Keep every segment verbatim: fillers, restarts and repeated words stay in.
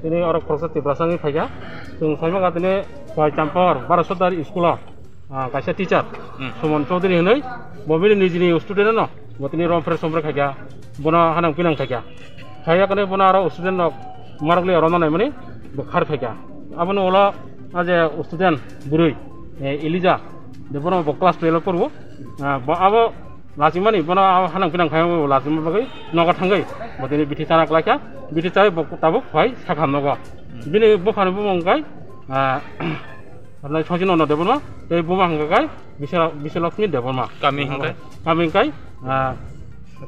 Tini oro khoroksa Tiprasa wngwi phaikha. Chwng saimaka tini Khwai Champahor Bharat Sodar school-o, ah, kaisa teacher, Hmm. Suman Chaudhary hinwi, bo bini nijini student-no, bo tini rom phre som phre khaikha, bono hanang pinang khaikha. Khaiya kane bono aro student-rok marok le oro no naimani bo khar phaikha. Aboni ulo a je student bwrwi, eh, Elija, de bono bo class twelve poro, ah, bo abo Lachimani bono abo hanang pinang khai bo lachima bagwi nogo thangwi bo tini bithi chana klaikha, bithi chai bo tabuk phai sakha nogo. Bini buphani bumung kai, ah, Sojinono Debbarma, tei buma hwnkha kai Biswa-, Biswalakshmi Debbarma. Kami hwnkha? Kami hwnkha kai, ah,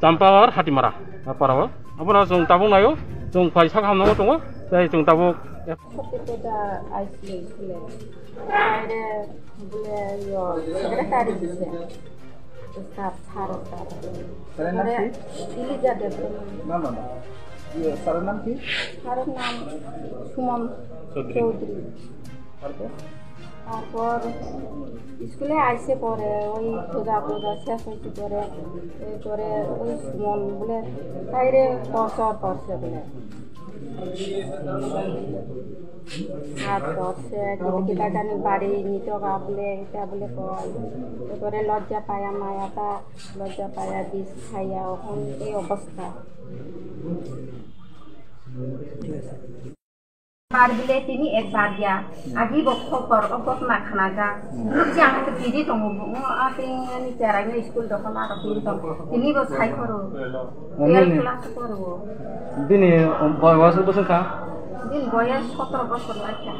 Champahor Hatimara, ah, parao. Abono chwng tabuk naio, chwng phai sakha nogo tongo, tei chwng tabuk. Sotipeda aisle sile. Aire bole yo secretary dise. Staff, sir, staff. স্যারের নাম কি? Elija Debbarma. না, না, না। ইয়ে, স্যারের নাম কি? স্যারের নাম সুমন চৌধুরী। চৌধুরী। তারপর? তারপর স্কুলে আইসে পরে, ওই পূজা পূজা শেষ হয়েছে পরে, এরপরে ওই সুমন বলে, "তাইরে টর্চার করছে" বলে। আর করছে, কিতা কিতা জানি বাড়ি নিতে বলে, এটা বলে কয়। এরপরে লজ্জা পায়া, মায়াটা লজ্জা পায়া, বিষ খাইয়া, এখন এই অবস্থা। Bar bile tini ek bar ya. Agi bo khobor o ghotona khana jak. Nukji ang to tini tongo bo. Ngo a tini ani cherai no school dokon aro tini tong. Tini bo sai khoro. Twelve class poro. Bini boyos bwswk kha? Bini boyos sotoro bosor lai kha.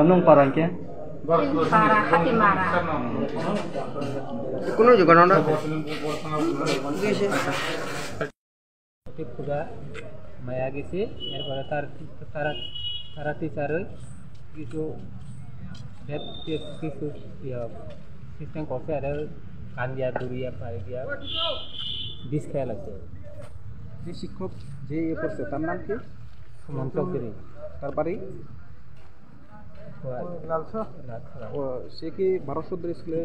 Nung para hwnkhe? Bini para Hatimara. কোনো যোগান না। সরস্বতী পূজা মায়া গেছে, এরপরে তার, তারা, তারা টিচারই কিছু, কিছু, ইয়া, সিস্টেম করছে, আর কান্দিয়া, দুরিয়া, পাইদিয়া, বিষ খেয়াল আছে। যে শিক্ষক যে ইয়ে করছে, তার নাম কি? সুমন চৌধুরী। তার বাড়ি? লালসা? লালসা। ও, সে কি ভারত সদর স্কুলে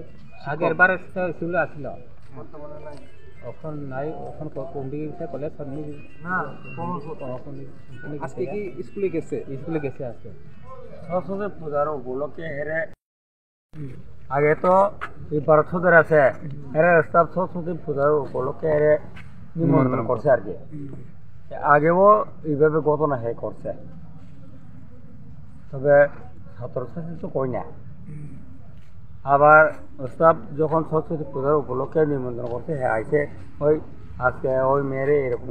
আগের শিক্ষক? বারে তো স্কুলে আসলো। বর্তমানে নাই। এখন নাই, এখন ক-, কোন দিকে গেছে? কলেজ সব নিয়ে না, কোন স্কুল? ও, কোন দিকে? কোন দিকে আজকে গেছে? কি স্কুলে গেছে? স্কুলে গেছে আজকে। সরস্বতী পূজার উপলক্ষে এরে আগে তো এই ভারত সদর আছে, এরা স্টাফ সরস্বতী পূজার উপলক্ষে এরে নিমন্ত্রণ নিমন্ত্রণ করছে আর কি। হুম। আগেও এইভাবে ঘটনা হে করছে, তবে ছাত্রছাত্রী তো কই না। হুম। আবার স্টাফ যখন সরস্বতী পূজার উপলক্ষে নিমন্ত্রণ করছে, হ্যাঁ আইছে, ওই আজকে ওই মেয়েরে এরকম